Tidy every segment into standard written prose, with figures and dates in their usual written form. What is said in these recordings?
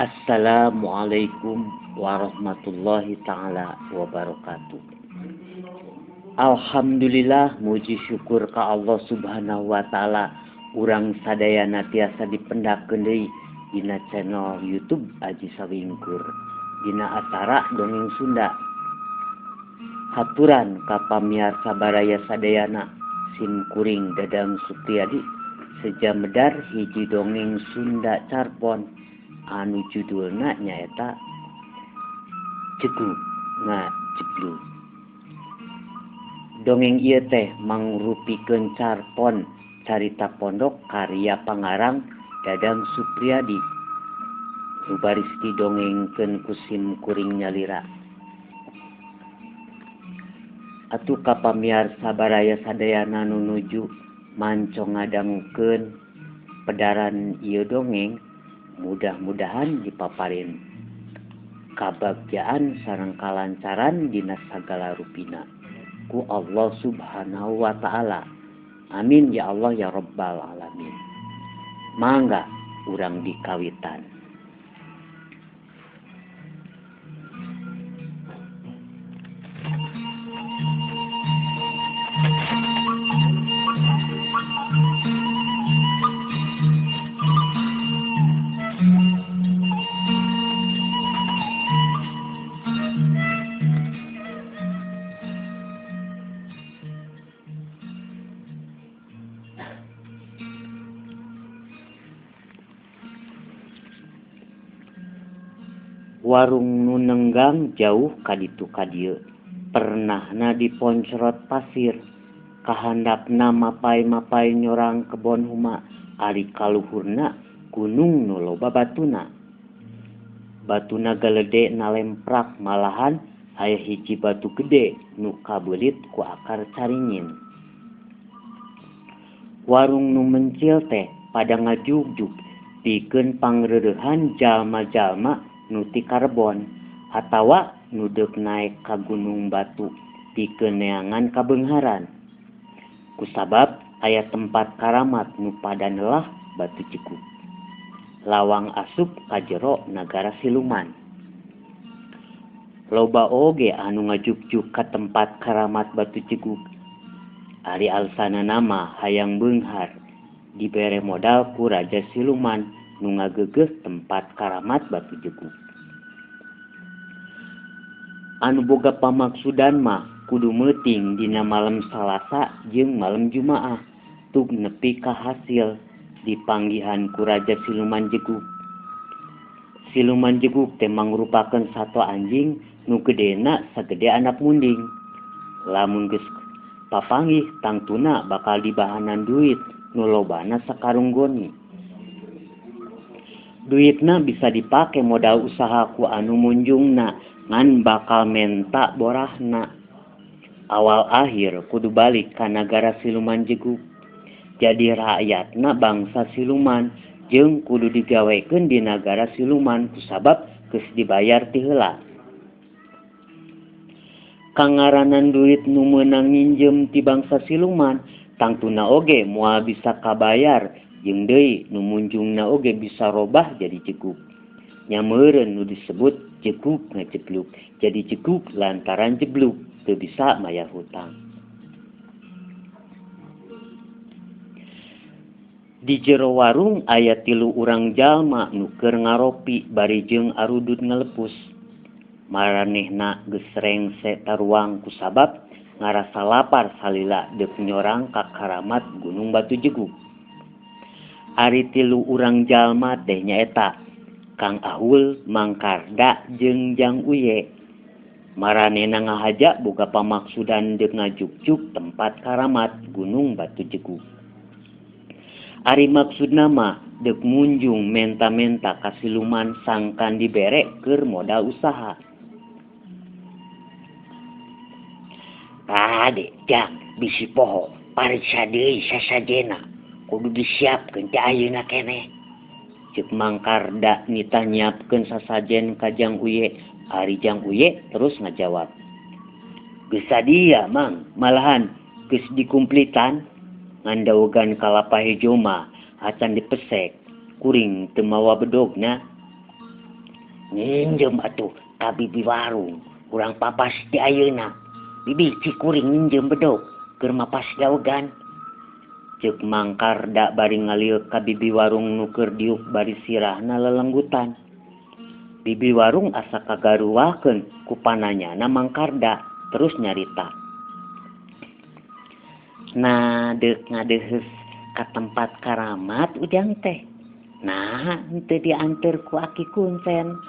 Assalamualaikum warahmatullahi taala wabarakatuh. Alhamdulillah muji syukur ka Allah Subhanahu wa taala urang sadayana tiasa dipendakkeun deui dina channel YouTube Aji Sawingkur dina acara dongeng Sunda. Haturan ka pamiarsa baraya sadayana sim kuring Dadang Supriyadi seja medar hiji dongeng Sunda carpon anu judulna nyaeta Jegug Ngajeblug. Dongeng ieu teh mangrupikeun carpon carita pondok karya pangarang Dadang Supriyadi nu baris didongengkeun ku sim kuring nyalira. Atuh ka pamiarsa baraya sadayana nu nuju manco ngadangukeun pedaran ieu dongeng mudah-mudahan dipaparin kabagjaan sareng kalancaran dina sagala rupina ku Allah Subhanahu wa taala. Amin ya Allah ya rabbal alamin. Mangga urang dikawitan. Warung nu nenggang jauh ka ditu ka dieu, pernahna diponcrot pasir, kahandapna mapay-mapay nyorang kebon huma, ari kaluhurna gunung nu loba batuna. Batuna galede nalemprak malahan aya hiji batu gede nu kabeulit ku akar caringin. Warung nu mencil teh pada ngajugjug pikeun pangreurehan jalma-jalma nu ti karbon atawa nu deuk naek ka gunung batu pikeun neangan kabeungharan. Kusabab aya tempat karamat nu pada nelah batu jegug. Lawang asup ka jero nagara siluman. Loba oge anu ngajugjug ka tempat karamat batu jegug. Ari alsanana mah hayang beunghar dibere modal ku raja siluman nu ngageugeuh tempat karamat batu jegug. Anu boga pamaksudan mah kudu meuting dina malem Salasa jeung malem Jumaah tug nepi ka hasil dipanggihan ku raja siluman jegug. Siluman jegug teh mangrupakeun sato anjing nu gedena sagede anak munding. Lamun geus papanggih tangtuna bakal dibahanan duit nu lobana sakarung goni. Duitna bisa dipake modal usaha ku anu munjungna ngan bakal menta borahna. Awal akhir kudu balik ka nagara siluman jegug. Jadi rakyatna bangsa siluman jeung kudu digawekeun di nagara siluman kusabab geus dibayar ti heula. Kangaranan duit nu meunang nginjem ti bangsa siluman tangtuna oge moal bisa kabayar jeung deui nu munjungna oge bisa robah jadi jegug. Nya meureun nu disebut jegug ngajeblug jadi jegug lantaran jeblug teu bisa mayar hutang. Di jero warung aya tilu urang jalma nu keur ngaropi bari jeung arudut ngalepus. Maranehna geus rengse taruang kusabab ngarasa lapar salila deuk nyorang ka karamat Gunung Batu Jegug. Ari tilu urang jalma teh nyaeta Kang Ahul, Mang Karda jeung Jang Uye. Maranehna ngahaja boga pamaksudan deuk ngajugjug tempat karamat Gunung Batu Jegug. Ari maksudna mah deuk munjung menta-menta ka siluman sangkan dibere keur modal usaha. Kade Jang bisi poho pariksa deui sasajena kudu disiapkeun teh ayeuna keneh. Ceuk Mang Karda nitah nyiapkeun sasajen ka Jang Uye. Ari Jang Uye terus ngajawab. Geus sadia Mang, malahan geus dikumplitan ngan dawegan kalapa hejo mah acan dipesek kuring teu mawa bedogna. Nginjem atuh ka bibi warung urang papas ti ayeuna. Bibi cikuring nginjem bedog keur mapas dawegan. Ceuk Mang Karda bari ngalieuk ka bibi warung nu keur diuk bari sirahna lelenggutan. Bibi warung asa kagaruahkeun ku pananyana Mang Karda terus nyarita. Nah deuk ngadeuheus ka tempat karamat ujang teh. Nah henteu dianteur ku aki kuncen.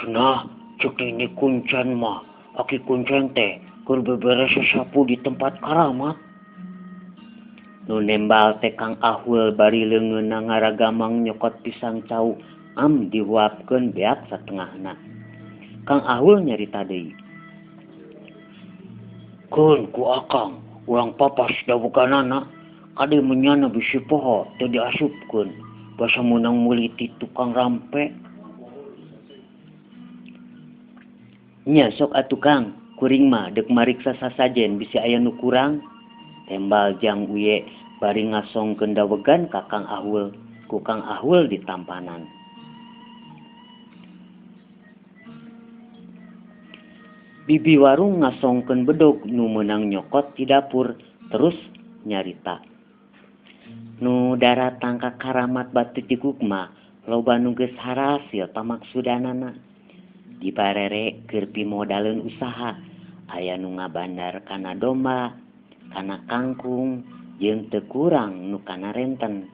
Cenah ceuk nini kuncen mah aki kuncen teh keur beberes sasapu di tempat karamat. Nu nembal teh Kang Ahul bari leungeunna ngaragamang nyokot pisang cau am dihuapkeun beak satengahna. Kang Ahul nyarita deui. Keun ku akang urang papas daweganana kade menyana bisi poho teu diasupkeun basa meunang meuli ti tukang rampe. Nya sok atuh Kang, kuring mah deuk mariksa sasajen bisi aya nu kurang. Tembal Jang Uye bari ngasongkeun dawegan ka Kang Ahul, ku Kang Ahul ditampanan. Bibi warung ngasongkeun bedog nu meunang nyokot ti dapur terus nyarita. Nu daratang ka karamat Batu Jegug mah loba nu geus harasil pamaksudanana. Dibarere keur pimodaleun usaha, aya nu ngabandar kana domba, kana kangkung, jeung teu kurang nu kana renten.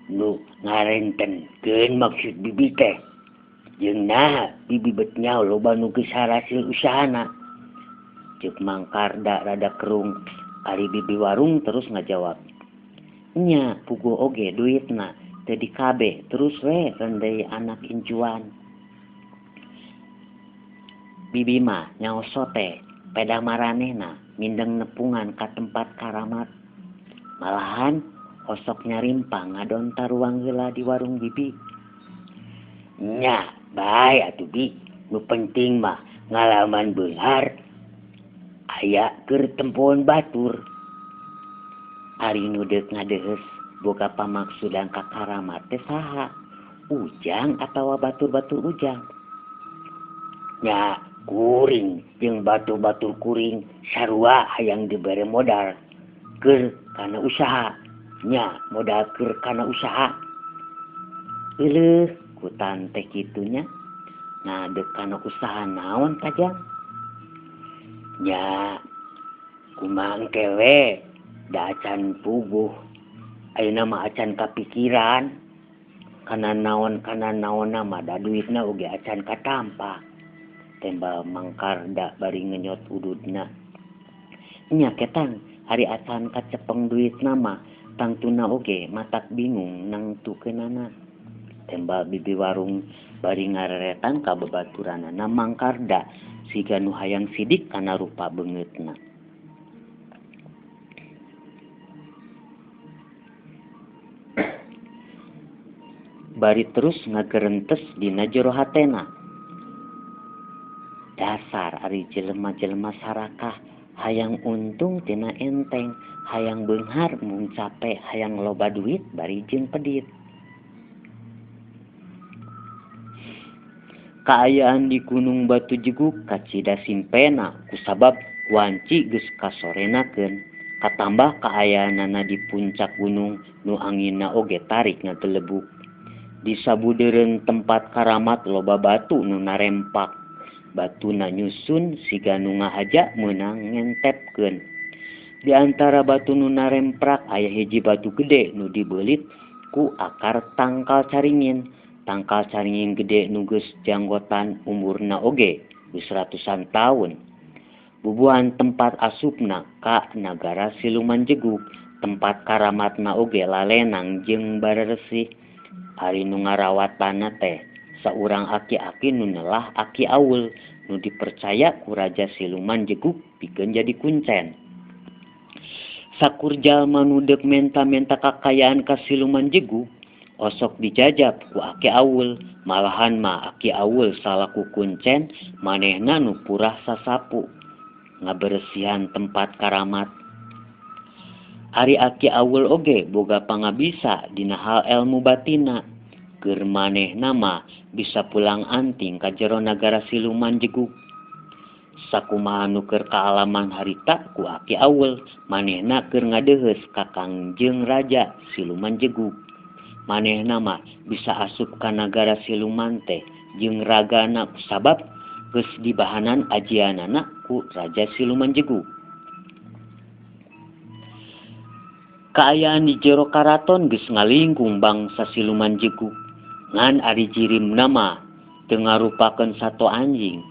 Nu ngarenten keun maksud bibi teh. Jeung naha bibi bet nyaho loba nu geus harasil usahana. Ceuk Mang Karda rada kerung, ari bibi warung terus ngajawab. Nya puguh oge duitna teu dikabe terus we rendei anak incuan. Bibi mah nyaho sote peda maranehna mindeng nepungan ka tempat karamat. Malahan osok nyarimpang ngadon taruang heula di warung bibi. Nya bae atuh bi, nu penting mah ngalaman beunghar aya keur tempoan batur. Ari nu deuk ngadeuheus boga pamaksudan ka karamat teh saha? Ujang atawa batur-batur ujang? Nya kuring jeung batur-batur kuring sarua hayang dibere modal keur kana usaha. Nya modal keur kana usaha. Euleuh ku tante kitu nya. Nah deuk kana usaha naon kajang? Nya kumaha engke we da acan puguh. Ayeuna mah acan kapikiran. Kana naon-kana naonna mah da duitna oge acan katampa. Tembal Mang Karda bari ngenyot ududna. Nya ketang ari acan kacepeng duitna mah tangtuna oge matak bingung nangtukeunana. Tembal bibi warung bari ngareretan ka babaturanana Mang Karda siga nu hayang sidik kana rupa beungeutna. Bari terus ngagerentes dina jero hatena. Dasar ari jelema-jelema sarakah hayang untung tina enteng, hayang beunghar mung cape, hayang loba duit bari jeung pedit. Kaayaan di Gunung Batu Jegug kacida simpena kusabab wanci geus kasorenakeun. Katambah kaayaanana di puncak gunung nu anginna oge tarik ngagelebug. Di sabudeureun tempat karamat loba batu nu narempak. Batuna nyusun siga nu ngahaja meunang ngentepkeun. Di antara batu nu naremprak aya hiji batu gede nu dibeulit ku akar tangkal caringin. Tangkal caringin gede nu geus janggotan umurna oge geus ratusan taun. Bubuhan tempat asupna ka nagara siluman jegug, tempat karamatna oge lalenang jeung bareresih. Ari nu ngarawatana teh saurang aki-aki nu nelah Aki Aul nu dipercaya ku raja siluman jegug pikeun jadi kuncen. Sakur jalma nu deuk menta-menta kakayaan ka siluman jegug osok dijajab ku Aki Aul, malahan mah Aki Aul salaku kuncen manehna nu purah sasapu ngaberesihan tempat karamat. Ari Aki Aul oge boga pangabisa dina hal elmu batina. Keur manehna mah bisa pulang anting ka jero nagara siluman jegug. Sakumaha nu keur kaalaman harita ku Aki Aul, manehna keur ngadeuheus ka Kangjeng Raja Siluman Jegug. Manehna mah bisa asup ka nagara siluman teh jeung ragana kusabab geus dibahanan ajianana ku Raja Siluman Jegug. Kaayaan di jero karaton geus ngalingkung bangsa siluman jegug. Ngan ari jirimna mah teu ngarupakeun sato anjing.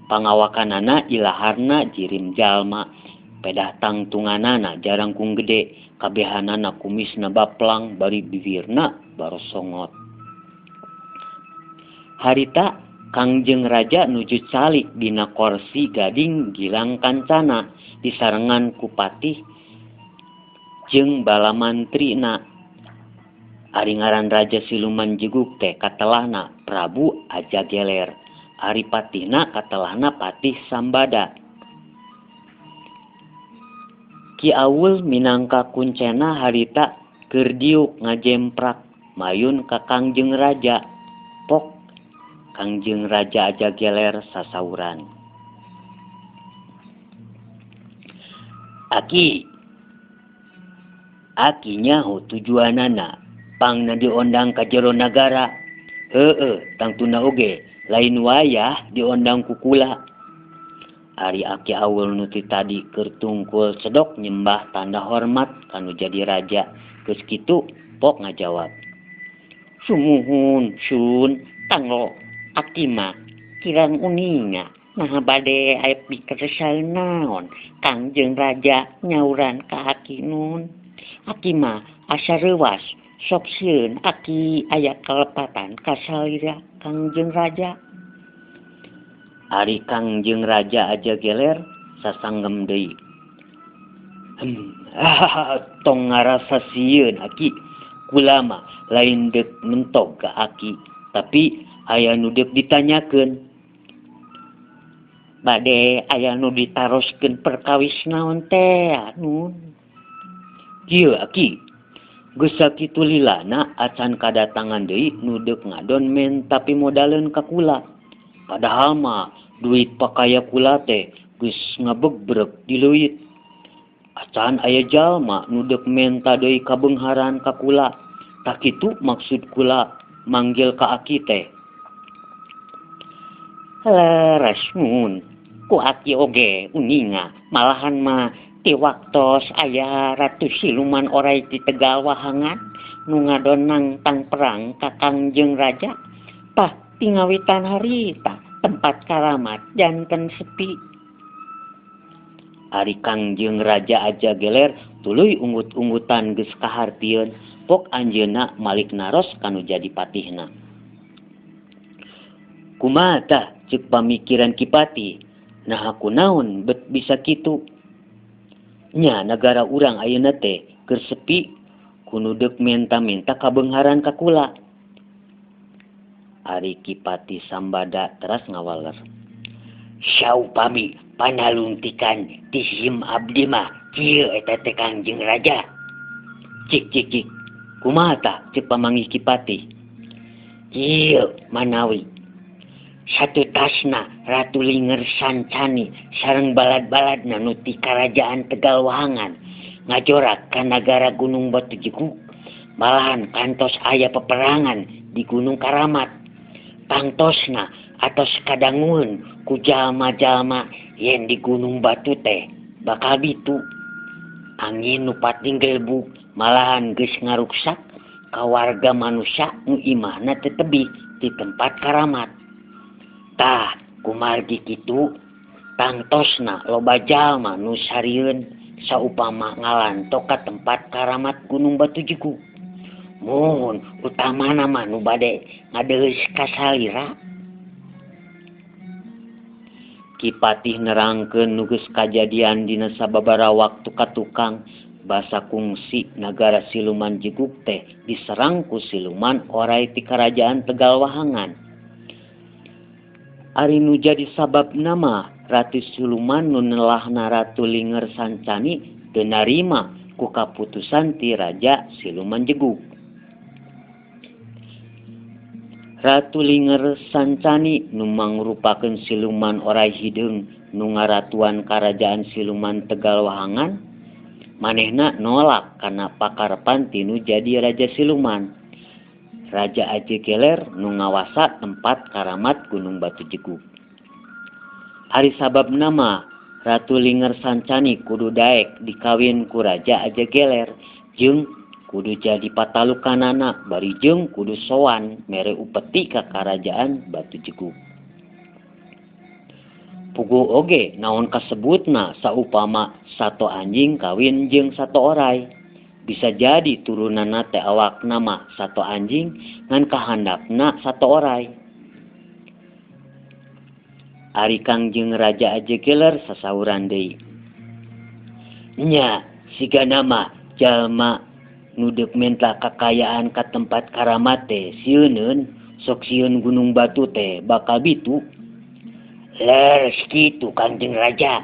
Pangawakanana ilaharna jirim jalma, pedah tangtunganana jarangkung gede, kabehanana kumisna baplang bari bibirna barosongot. Harita Kangjeng Raja nuju calik dina korsi gading gilang kancana disarengan ku patih jeung bala mantrina. Ari ngaran Raja Siluman Jegug teh katelahna Prabu Ajageler. Ari patihna katelahna Patih Sambada. Ki Awul minangka kuncena harita keur diuk ngajemprak mayun ka Kangjeng Raja. Pok Kangjeng Raja Ajageler sasauran. Aki, aki nyaho tujuanana pangna diondang ka jero nagara. Heueuh, tangtuna oge lain wayah diondang ku kula. Ari Aki Awul nu ti tadi keur tungkul cedok nyembah tanda hormat kanu jadi raja. Geus kitu pok ngajawab. Sumuhun sun tanglo aki mah kirang uninga naha bade aya pikersal naon Kangjeng Raja nyauran ka aki nun. Aki mah asa reuwas sok sieun aki aya kalepatan ka salira Kangjeng Raja. Ari Kangjeng Raja Ajageler sasanggem deui. Tong ngarasa sieun aki, kula mah lain deuk mentog ka aki, tapi aya nu deuk ditanyakeun. Bade aya nu ditaroskeun perkawis naon teh nun. Kieu aki, geus sakitu lilana acan kadatangan deui nu deuk ngadon men tapi modaleun ka kula. Padahal mah duit pakaya kula teh geus ngabebreg di leuit. Acan aya jalma nu deuk menta deui kabeungharan ka kula. Tah kitu maksud kula manggil ka aki teh. Leres mun ku aki oge uninga malahan mah ti waktos aya Ratu Siluman orai ti Tegal Wahangan nu ngadon nangtang perang ka Kangjeng Raja. Tah tingawitan harita tempat karamat janten sepi. Ari Kangjeng Raja Ajageler tuluy unggut-unggutan geus kahartieun. Pok anjeunna malik naros kanu jadi patihna. Kumaha tah ceuk pamikiran Ki Patih? Naha kunaon bet bisa kitu? Nya nagara urang ayeuna teh keur sepi kudu deuk menta-menta kabeungharan ka kula. Ari Ki Patih Sambada teras ngawaler. Saupami panalungtikan ti sim abdi mah kieu eta teh Kangjeng Raja. Cik cik cik. Kumaha tah ceuk pamanggih Ki Patih? Kieu manawi satu tasna Ratu Linger Sancani sareng balad-baladna nu ti karajaan Tegal Wahangan ngajorak ka nagara Gunung Batu Jegug. Malahan kantos aya peperangan di Gunung Karamat. Tangtosna atos kadangueun ku jalma-jalma yen di Gunung Batu teh bakal bitu. Angin nu pating gelbug malahan geus ngaruksak ka warga manusia nu imahna teu tebih di tempat karamat. Tah kumargi kitu tangtosna loba jalma nu sarieun saupama ngalanto ka tempat karamat Gunung Batu Jegug. Muhun utamana mah nu bade ngadeus ka salira. Ki Patih nerangkeun nu geus kajadian dina sababaraha waktu ka tukang basa kungsi nagara Siluman Jegug teh diserang ku siluman orai ti karajaan Tegal Wahangan. Ari nu jadi sababna mah Ratu Siluman nu nelahna Ratu Linger Sancani teu narima ku kaputusan ti Raja Siluman Jegug. Ratu Linger Sancani nu mangrupakeun siluman oray hideung nu ngaratuan karajaan siluman Tegal Wahangan, manehna nolak kana pakarepan tinu jadi raja siluman. Raja Aji Geler nu ngawasa tempat karamat Gunung Batu Jegug. Ari sababna mah Ratu Linger Sancani kudu daek dikawin ku Raja Aji Geler jeung kudu jadi patalukanana bari jeung kudu sowan mere upeti ka karajaan Batu Jegug. Puguh oge naon kasebutna saupama sato anjing kawin jeung sato oray. Bisa jadi turunanna teh awakna mah sato anjing ngan kahandapna sato oray. Ari Kangjeng Raja Aji Geler sasauran deui. Nya sigana mah jalma nu deuk menta kakayaan ka tempat karamat teh sieuneun sok sieun Gunung Batu teh bakal bitu. Leres kitu Kangjeng Raja.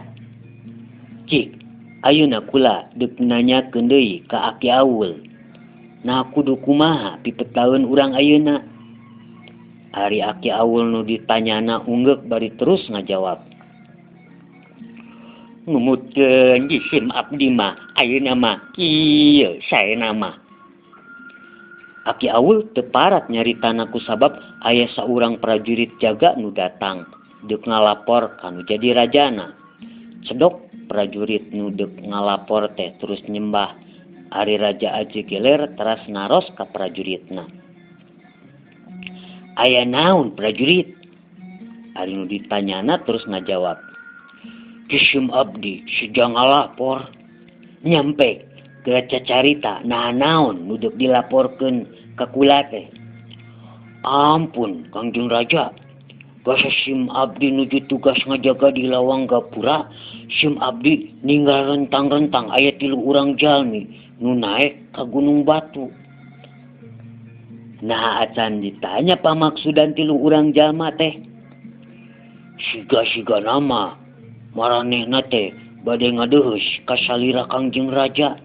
Cik, ayeuna kula deuk nanyakeun deui ka Aki Aul. Nah kudu kumaha pipetaeun urang ayeuna? Ari Aki Aul nu ditanyana unggeuk bari terus ngajawab. Numutkeun jisim abdi mah ayeuna mah kieu saena mah. Aki Aul teu parat nyaritana kusabab aya saurang prajurit jaga nu datang deuk ngalapor ka nu jadi rajana. Cedok prajurit nu deuk ngalapor teh terus nyembah. Ari Raja Aji Geler teras naros ka prajuritna. Aya naon prajurit? Ari nu ditanyana terus ngajawab. Jisim abdi sejang ngalapor. Nyampe geura cacarita nah naon nu deuk dilaporkeun ka kula teh. Ampun Kangjeng Raja. Basa sim abdi nuju tugas ngajaga di lawang gapura, sim abdi ninggal rentang-rentang aya 3 urang jalmi nu naek ka Gunung Batu. Nah acan ditanya pamaksudan 3 urang jalma teh. Siga-siga nama maranehna teh bade ngadeheus ka salira Kangjeng Raja.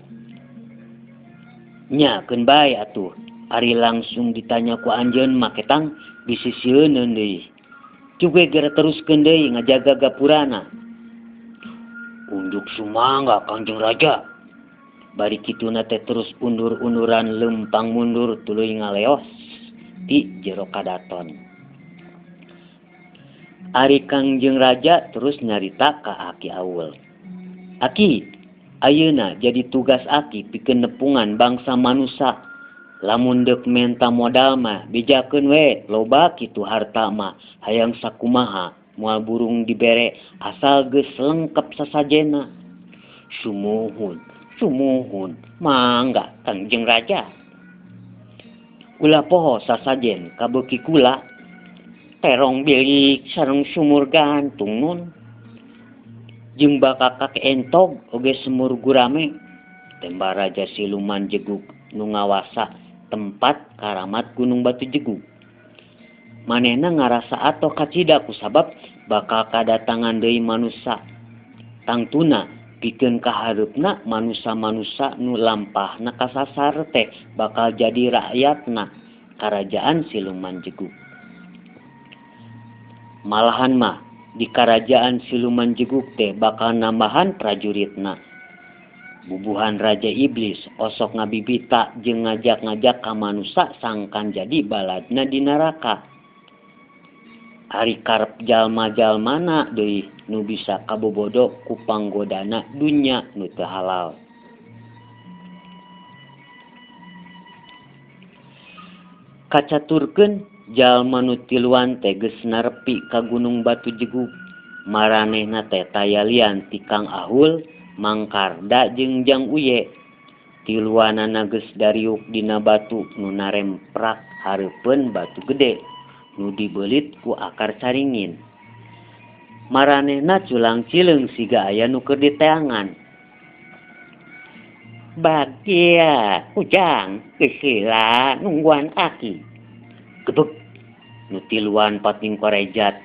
Nya keun bae atuh, ari langsung ditanya ku anjeun mah ketang bisi sieuneun deui. Juga geura teruskeun deui ngajaga gapurana. Unjuk sumangga Kangjeng Raja. Bari kituna teh terus undur-unduran lempang mundur tuluy ngaleos ti jero kadaton. Ari Kangjeng Raja terus nyarita ka Aki Aul. Aki, ayeuna jadi tugas Aki pikeun nepungan bangsa manusa. Lamun deuk menta modal mah bejakeun we loba kitu harta mah hayang sakumaha moal burung dibere asal geus lengkep sasajena. Sumuhun, sumuhun, mangga Kangjeng Raja. Ulah poho sasajen kabeuki kula. Terong bilik sareng sumur gantung nun. Jeung bakakak entog oge semur gurame. Temba Raja Siluman Jegug nu ngawasa tempat karamat Gunung Batu Jegug. Manehna ngarasa atoh kacida kusabab bakal kadatangan deui manusa. Tangtuna pikeun kahareupna manusa-manusa nu lampahna kasasar teh bakal jadi rakyatna karajaan Siluman Jegug. Malahan mah di karajaan Siluman Jegug teh bakal nambahan prajuritna. Bubuhan Raja Iblis osok ngabibita jeung ngajak-ngajak ka manusa sangkan jadi baladna di neraka. Ari karep jalma-jalmana deui nu bisa kabobodo ku panggodana dunya nu teu halal. Kacaturkeun jalma nu tiluan teh geus narepi ka Gunung Batu Jegug. Maranehna teh taya lian ti Kang Ahul, Mangkarda jeung Jang Uye. Tiluanana geus dariuk dina batu nu naremprak hareupeun batu gede nu dibeulit ku akar caringin. Maranehna culang cileung siga aya nu keur diteangan. Bagia Ujang geus lila nungguan aki. Gebeg nu tiluan pating korejat.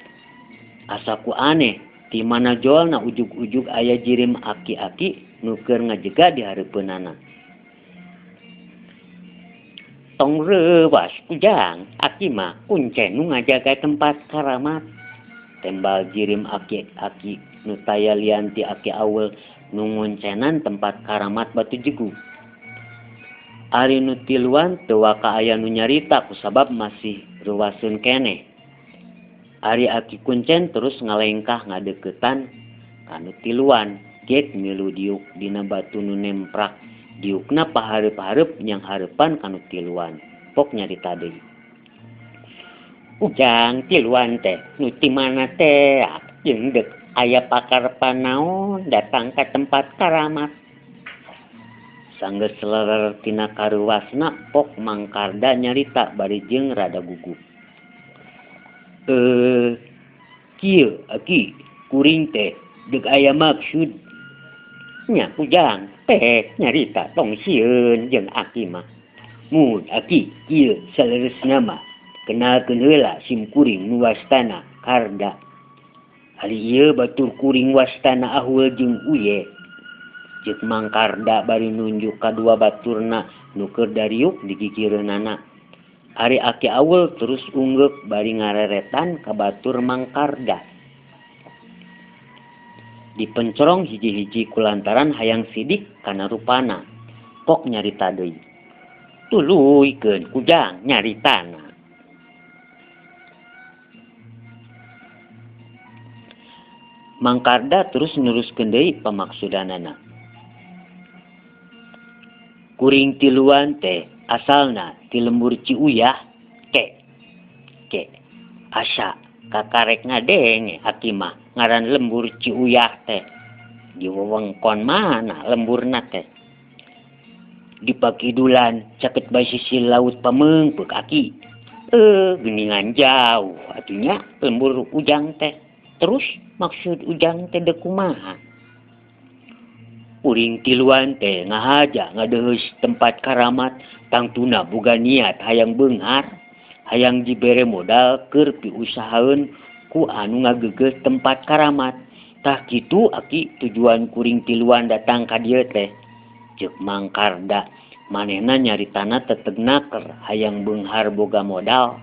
Asa ku aneh ti mana jolna ujug-ujug aya jirim aki-aki nu keur ngajega di hareupeunana. Tong reuwas Ujang, aki mah kuncen nu ngajaga tempat karamat. Tembal jirim aki-aki nu taya lian ti Aki Awul nu ngoncenan tempat karamat Batu Jegug. Ari nu tiluan teu waka aya nu nyarita kusabab masih reuwaseun keneh. Ari aki kuncen terus ngalengkah ngadeuketan ka nu tiluan, gek milu diuk dina batu nu nemprak. Diukna pahareup-hareup nyanghareupan ka nu tiluan. Pok nyarita deui. Ujang tiluan teh nu ti mana teh jeung deuk aya pakarepan naon datang ka tempat karamat. Sanggeus selerer tina kareuwasna Pok Mangkarda nyarita bari jeung rada gugup. Kieu aki kuring teh deuk aya maksud. Nya Ujang teh nyarita tong sieun jeung aki mah. Mun aki kieu saleresna mah kenalkeun heula sim kuring nu wastana Karda. Ari ieu batur kuring wastana Ahul jeung Uye. Ceuk Mangkarda bari nunjuk ka dua baturna nu keur dariuk di gigireunana. Ari Aki Awul terus unggeuk bari ngareretan ka batur Mangkarda. Dipencorong hiji-hiji kulantaran hayang sidik kana rupana. Pok nyarita deui. Tuluykeun Ujang nyaritana. Mangkarda terus neruskeun deui pamaksudanana. Kuring tiluan teh asalna ti lembur Ciuyah ke. Ke asa kakarek ngadenge aki mah ngaran lembur Ciuyah teh. Di wewengkon mana lemburna teh? Di pakidulan caket bae sisi laut Pameungpeuk aki. Geuningan jauh atunya lembur Ujang teh. Terus maksud Ujang teh deuk kumaha? Kuring tiluan teh ngahaja ngadeheus tempat karamat tangtuna boga niat hayang beunghar, hayang dibere modal keur piusahaeun ku anu ngageugeuh tempat karamat. Tah kitu aki tujuan kuring tiluan datang ka dieu teh. Ceuk Mangkarda manehna nyaritana teteg naker hayang beunghar boga modal.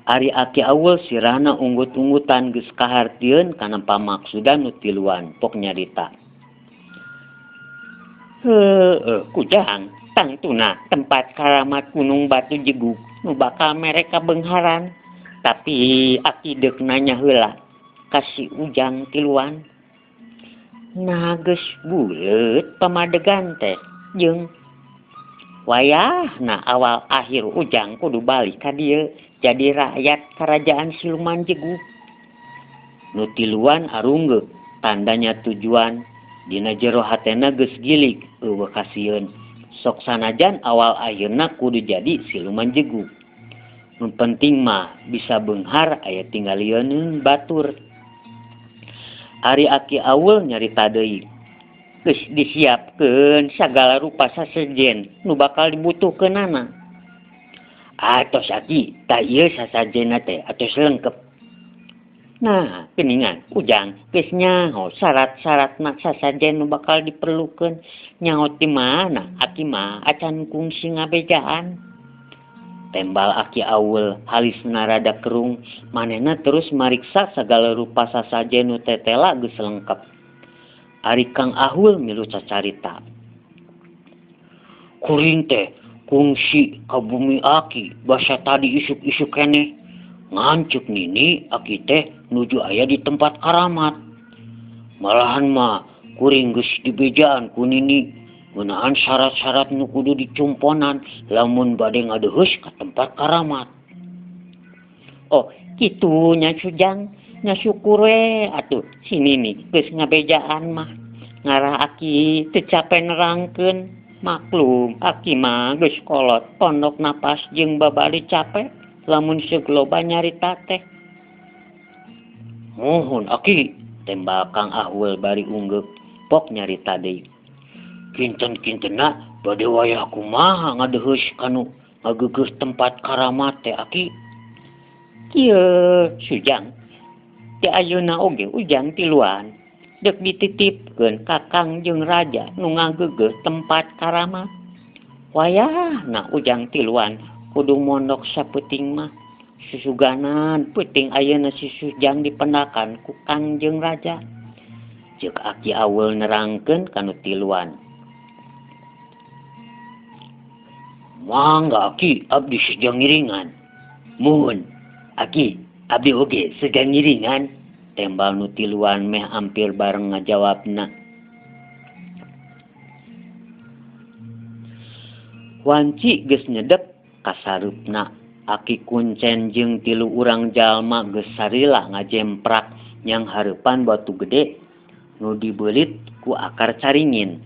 Ari Aki Awul sirahna unggut-unggutan geus kahartieun kana pamaksudan nu tiluan. Pok nyarita. Heueuh Kujang tangtuna tempat karamat Gunung Batu Jegug nu bakal mere kabeungharan. Tapi aki deuk nanya heula ka si Ujang tiluan. Nah geus buleut pamadegan teh jeung wayahna awal akhir Ujang kudu balik ka dieu jadi rakyat kerajaan siluman Jegug. Nu tiluan arunggeuk tandanya tujuan dina jero hatena geus gilig eueuh kasieun. Sok sanajan awal akhirna kudu jadi siluman Jegug. Nu penting mah bisa beunghar aya tingalieun batur. Ari Aki Awul nyarita deui. Geus disiapkeun sagala rupa sasejen nu bakal dibutuhkeunana. Atos aki tah ieu sasajenna teh atos lengkep. Nah, geuningan Ujang geus nyaho syarat-syaratna sasajen nu bakal diperlukeun. Nyaho ti mana aki mah acan kungsi ngabejaan. Tembal Aki Awul halisna rada kerung, manehna terus mariksa sagala rupa sasajen nu tetela geus lengkep. Ari Kang Ahul milu cacarita. Kuring teh kungsi ka bumi aki basa tadi isuk-isuk keneh. Ngancuk nini aki teh nuju aya di tempat karamat. Malahan mah kuring geus dibejaan ku nini ngeunaan syarat-syarat nu kudu dicumponan lamun bade ngadeheus ka tempat karamat. Oh, kitu nya Sujang, nya syukur we atuh si nini geus ngabejaan mah. Ngarah aki teu cape nerangkeun. Maklum aki mah geus kolot pondok napas jeung babari cape lamun seug loba nyarita teh. Mohon aki, tembal Kang Ahul bari unggeuk pok nyarita deui. Kinten-kintenna bade wayah kumaha ngadeheus kanu ngageugeuh tempat karamat teh aki. Kieu Sujang, ti ayeuna oge Ujang tiluan deuk dititipkeun ka Kang jeung Raja nu ngageugeuh tempat karamat. Wayahna ujang tiluan kudu mondok sapeuting mah. Susuganan peuting ayeuna si Sujang dipendakan ku Kangjeng Raja. Ceuk Aki Aweul nerangkeun ka nu tiluan. Mangga Aki, abdi seja ngiringan. Muhun, Aki, abdi oge seja ngiringan. Tembal nu tiluan meh ampir bareng ngajawabna. Wanci geus nyedep ka sareupna. Aki Kuncen jeung tilu urang jalma geus sarila ngajemprak nyang hareupan batu gede nu dibeulit ku akar caringin.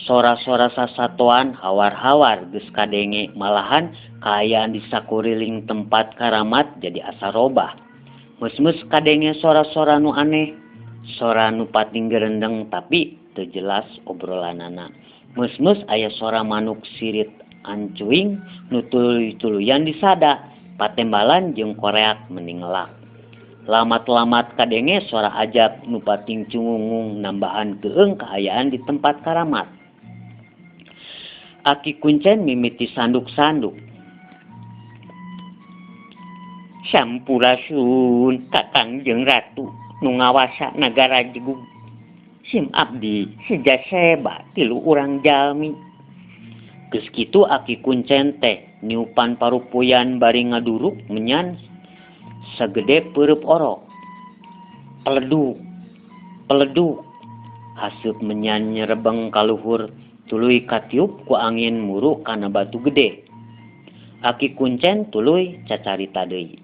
Sora-sora sasatoan hawar-hawar geus kadenge malahan kaayaan di sakuriling tempat karamat jadi asa robah. Meus-meus kadenge sora-sora nu aneh, sora nu pating gerendeng tapi teu jelas obrolanana. Meus-meus aya sora manuk sirit ancuing nu tuluy-tuluyan disada, patembalan jeung koreak meningelak. Lamat-lamat kadenge sora ajab nu pating cungungung nambahan keung kaayaan di tempat karamat. Aki Kuncen mimiti sanduk-sanduk. Sampurasun Kakang jeung Ratu nu ngawasa nagara Jegug. Sim abdi seja seba tilu urang jalmi. Geus kitu Aki Kuncen teh niupan parupuyan bari ngaduruk menyan sagede peureub orok. Peleduk, peleduk. Haseup menyan nyerebeng kaluhur tuluy katiup ku angin muru kana batu gede. Aki Kuncen tuluy cacarita deui.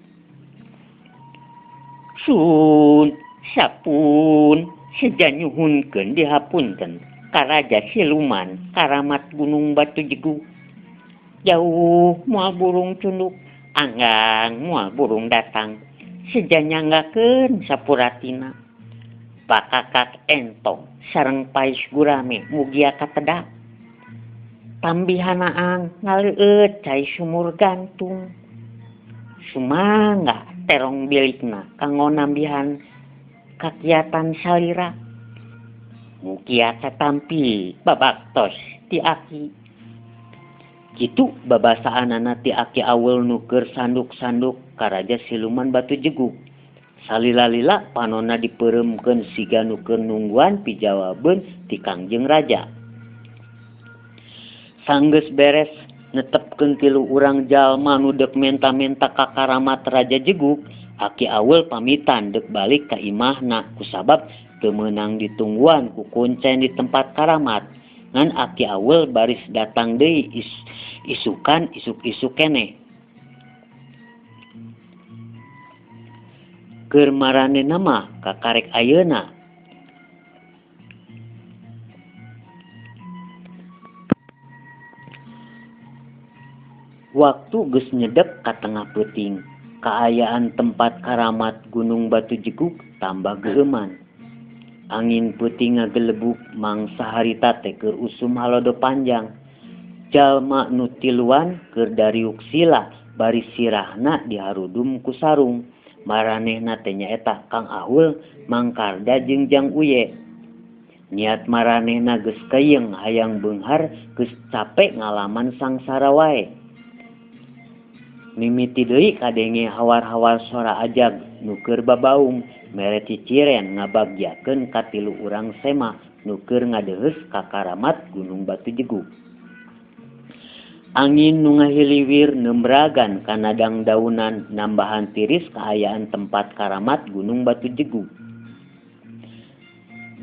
Sun, sapun, seja nyuhunkeun dihapunten ka Raja Siluman karamat Gunung Batu Jegug. Jauh moal burung cunduk, anggang moal burung datang. Seja nyanggakeun sapuratina. Bakakak entong sareng pais gurame mugia katedak. Tambihanaang ngaleueut cai sumur gantung. Sumangga terong bilikna kanggo nambihan kakiatan salira. Mugia katampi babaktos ti aki. Kitu babasaanana ti Aki Aweul nu keur sanduk-sanduk ka Raja Siluman Batu Jegug. Salila-lila panonna dipeureumkeun siga nu keur nungguan pijawabeun ti Kangjeng Raja. Sanggeus beres netepkeun tilu urang jalma nu deuk menta-menta ka karamat Raja Jegug, Aki Aweul pamitan deuk balik ka imahna kusabab teu meunang ditungguan ku Kuncen di tempat karamat. Ngan Aki Aweul baris datang deui isukan isuk-isuk keneh. Keur maranehna mah kakarek ayeuna. Waktu geus nyedep ka tengah peuting, kaayaan tempat karamat Gunung Batu Jegug tambah geueuman. Angin peuting ngagelebug mangsa harita teh keur usum halodo panjang. Jalma nu tiluan keur dariuk sila bari sirahna diharudum ku sarung. Maranehna teh nyaeta Kang Ahul, Mangkarda jeung Jang Uye. Niat maranehna geus keyeung hayang beunghar geus cape ngalaman sangsara wae. Mimiti deui kadenge hawar-hawar sora ajag nu keur babaung mere ciciren ngabagjakeun ka tilu urang sema nu keur ngadeheus ka karamat Gunung Batu Jegug. Angin nu ngahiliwir nembragan kana dangdaunan nambahan tiris kaayaan tempat karamat Gunung Batu Jegug.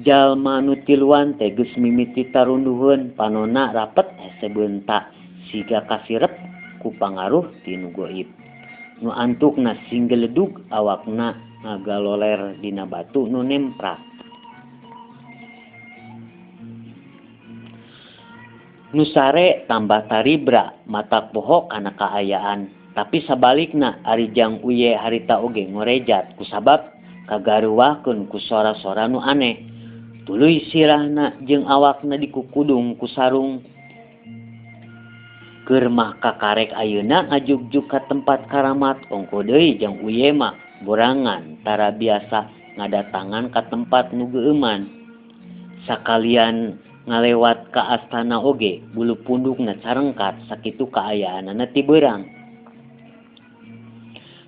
Jalma nu tiluan teh geus mimiti tarunduheun panonna rapet hese beunta siga kasirep ku pangaruh ti nu goib. Nu antukna sing geledug awakna ngagaloler dina batu nu nemprak. Nu sare tambah taribra matak poho kana kaayaan, tapi sabalikna ari Jang Uye harita oge ngorejat kusabab kagaruwahkeun ku sora-sora nu aneh. Tuluy sirahna jeung awakna dikukudung ku sarung. Keur mah kakarek ayeuna ngajugjug ka tempat karamat ongko deui Jang Uye mah borangan tara biasa ngadatangan ka tempat nu geueuman. Sakalian Ngalewat ka astana oge bulu pundukna carengkat sakitu kaayaanana ti beurang.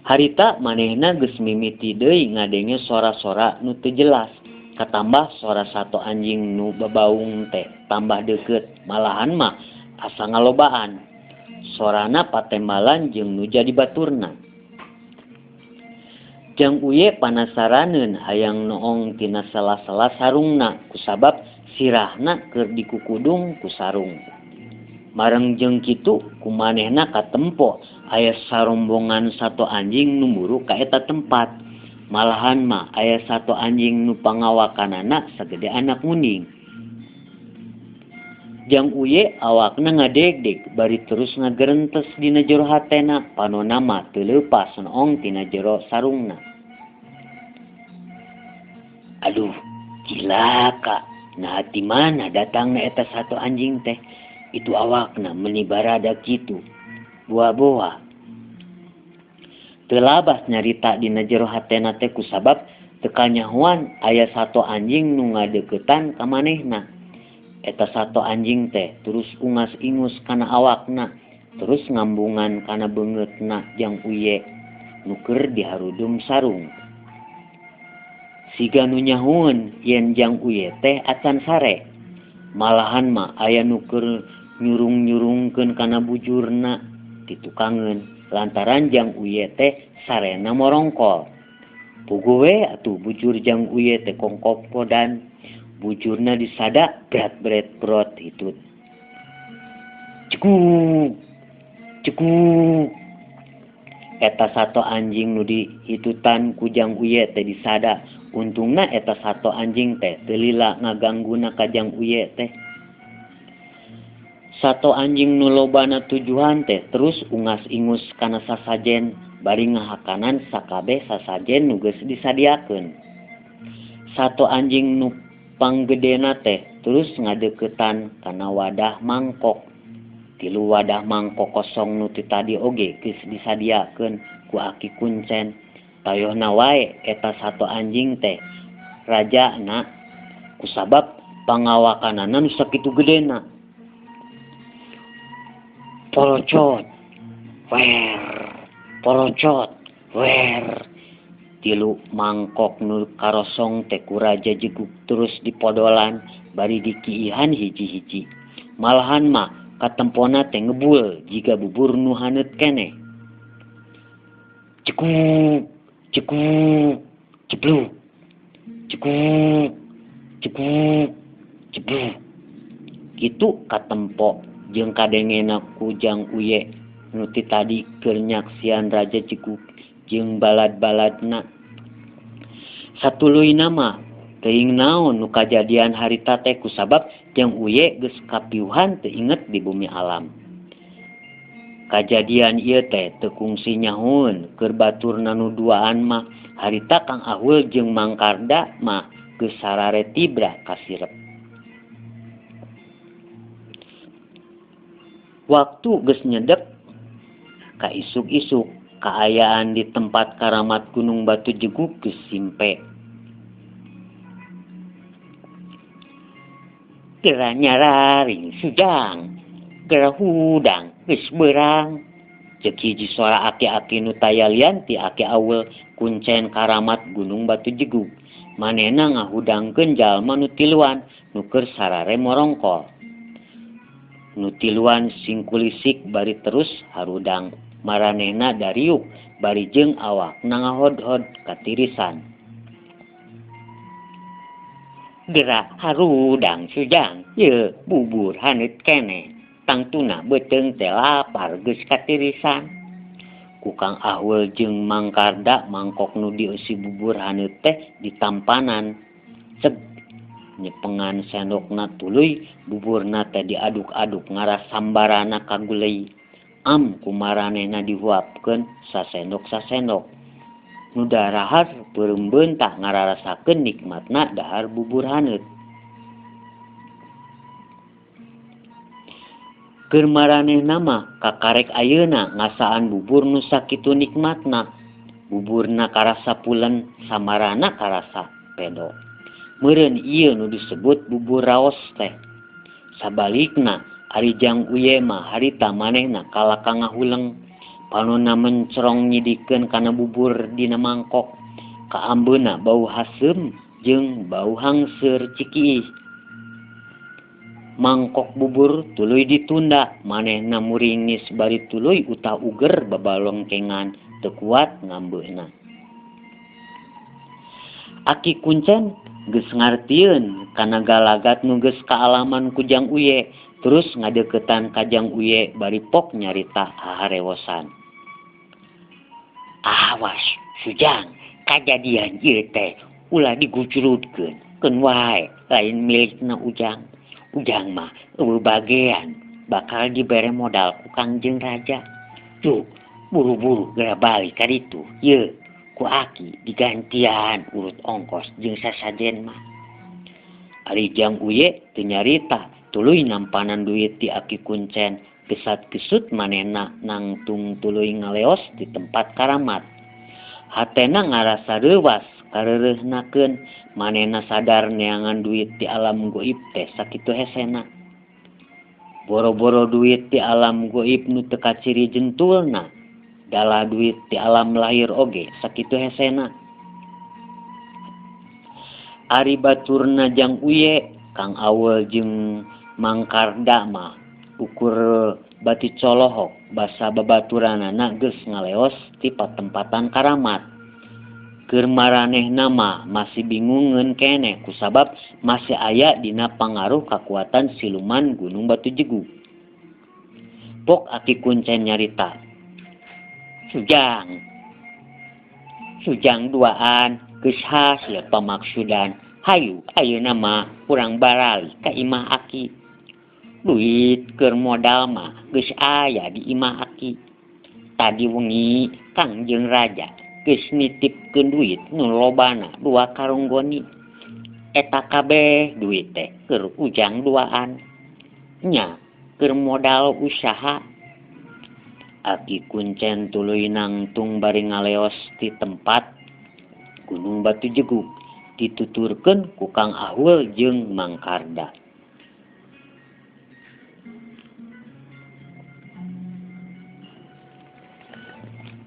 Harita manehna geus mimiti deui ngadenge sora-sora nu teu jelas. Katambah sora sato anjing nu babaung teh tambah deukeut, malahan mah asa ngalobaan. Sorana patembalan jeung nu jadi baturna. Jang Uye panasaraneun hayang noong tina sela-sela sarungna kusabab sirahna keur dikukudung ku sarung. Mareng jeung kitu kumanehna katempo aya sarombongan sato anjing nu mburu ka eta tempat. Malahan mah aya sato anjing nu pangawakanana sagede anak muning. Jang Uye awakna ngadegdeg bari terus ngagerentes dina jero hatena, panona mah teu leupas noong tina jero sarungna. Aduh, cilaka. Nah ti mana datangna eta sato anjing teh? Itu awakna meuni barada kitu. Boa-boa. Teu labas nyarita dina jero hatena teh kusabab teu kanyahoan aya sato anjing nu ngadeuketan ka manehna. Eta sato anjing teh terus ungas-ingus kana awakna, terus ngambungan kana beungeutna Jang Uye nu keur diharudum sarung. Siga nu nyahoeun yen Jang Uye teh acan sare. Malahan mah aya nu keur nyurung-nyurungkeun kana bujurna ditukangeun lantaran Jang Uye teh sarena morongkol. Puguh we atuh bujur Jang Uye teh kongkopodan. Bujurna disada berat-berat brot hitut. Cekuk, cekuk. Eta sato anjing nu dihitutan ku Jang Uye teh disada. Untungna eta sato anjing teh teu lila ngagangguna ka Jang Uye teh. Sato anjing nu lobana tujuhan teh terus ungas-ingus kana sasajen bari ngahakanan sakabeh sasajen nu geus disadiakeun. Sato anjing nu panggedena teh terus ngadeukeutan kana wadah mangkok. Tilu wadah mangkok kosong nu ti tadi oge geus disadiakeun ku aki kuncen. Tayohna wae eta sato anjing teh rajana kusabab pangawakanana nu sakitu gedena. Porocot, wer, porocot, wer. Tilu mangkok nu karosong teh ku Raja Jeguk terus dipodolan bari dikiihan hiji-hiji. Malahan mah katempona teh ngebul jiga bubur nu haneut keneh. Cekuk, cekuk, cebluk. Cekuk, cekuk, cebluk. Kitu katempo jeung kadengena ku Jang Uye nu ti tadi keur nyaksian Raja Jeguk jeung balad-baladna. Satuluyna mah teuing naon nu kajadian harita teh kusabab Jang Uye geus kapiuhan teu inget di bumi alam. Kajadian ieu teh teu kungsi nyahoeun keur baturna nu duaan mah harita Kang Ahul jeung Mang Karda mah geus sarare tibra kasirep. Waktu geus nyedep ka isuk-isuk kaayaan di tempat karamat Gunung Batu Jeguk geus simpe. Gera nyararing sujang, gera hudang geus beurang. Ceuk hiji sora aki-aki nu taya lian ti Aki Awul kuncen karamat Gunung Batu Jeguk. Manehna ngahudangkeun jalma nu tiluan nu keur sarare morongkol. Nu tiluan singkulisik bari terus harudang. Maranehna dariuk bari jeung awakna ngahodhod katirisan. Gera harudang sujang, ye bubur haneut keneh. Tangtuna beuteung teh lapar geus katirisan. Ku Kang Ahul jeung Mang Karda mangkok nu dieusi bubur haneut teh ditampanan. Ceg nyepengan sendokna tuluy buburna teh diaduk-aduk ngaras sambarana kagulei. Am kumaranehna dihuapkeun sasendok-sasendok. Nu darahar peureum tah ngararasakeun nikmatna dahar bubur haneut. Keur maranehna mah kakarek ayeuna ngasaan bubur nu sakitu nikmatna. Buburna karasa pulen, samarana karasa pedo. Meureun ieu nu disebut bubur raos teh. Sabalikna ari Jang Uye mah harita manehna kalaka ngahuleng. Panonna mencerong nyidikeun kana bubur dina mangkok. Kaambeuna bau haseum jeung bau hangseur cikiih. Mangkok bubur tuluy ditunda, manehna muringis bari tuluy utah uger babalongkengan teu kuat ngambeuna. Aki Kuncen geus ngartieun kana galagat nu geus kaalaman ku Jang Uye, terus ngadeuketan ka Jang Uye bari pok nyarita haharewosan. Awas Sujang, kajadian ieu teh ulah digucrutkeun, keun wae lain milikna Ujang. Ujang mah eueuh bagean bakal dibere modal ku Kangjeng Raja. Cuk, buru-buru geura balik ka ditu. Yeuh, ku aki digantian urut ongkos jeung sasajen mah. Ari Jang Uye teu nyarita, tuluy nampanan duit ti Aki Kuncen. Gesat-gesut manehna nangtung tuluy ngaleos di tempat karamat. Hatena ngarasa reuwas kareureuhnakeun, manehna sadar neangan duit di alam goib teh sakitu hesena. Boro-boro duit di alam goib nu teu kaciri jentulna, dalah duit di alam lahir oge sakitu hesena. Ari baturna Jang Uye, Kang Awul jeung Mangkarda mah ukur bati colohok basa babaturanana geus ngaleos ti patempatan karamat. Keur maranehna mah masih bingungeun keneh kusabab masih aya dina pangaruh kakuatan siluman Gunung Batu Jegug. Pok Aki Kuncen nyarita, Sujang, Sujang duaan geus hasil pamaksudan. Hayu ayeuna mah urang barali ka imah Aki. Duit keur modal mah geus aya di imah Aki. Tadi wengi Kangjeng Raja geus nitipkeun duit nu lobana 2 karung goni. Eta kabeh duit teh keur Ujang duaan. Nya keur modal usaha. Aki Kuncen tuluy nangtung bari ngaleos ti tempat Gunung Batu Jegug dituturkeun ku Kang Ahul jeung Mangkarda.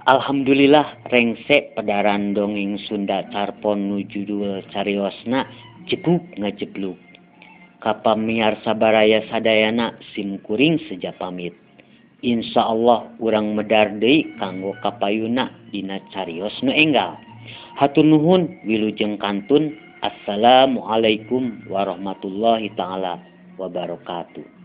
Alhamdulillah rengse pedaran dongeng Sunda carpon nu judul cariosna Jegug Ngajeblug. Kapamiarsa baraya sadayana sim kuring seja pamit. Insyaallah urang medar deui kanggo kapayuna dina carios nu enggal. Hatur nuhun wilujeng kantun. Assalamualaikum warahmatullahi taala wabarakatuh.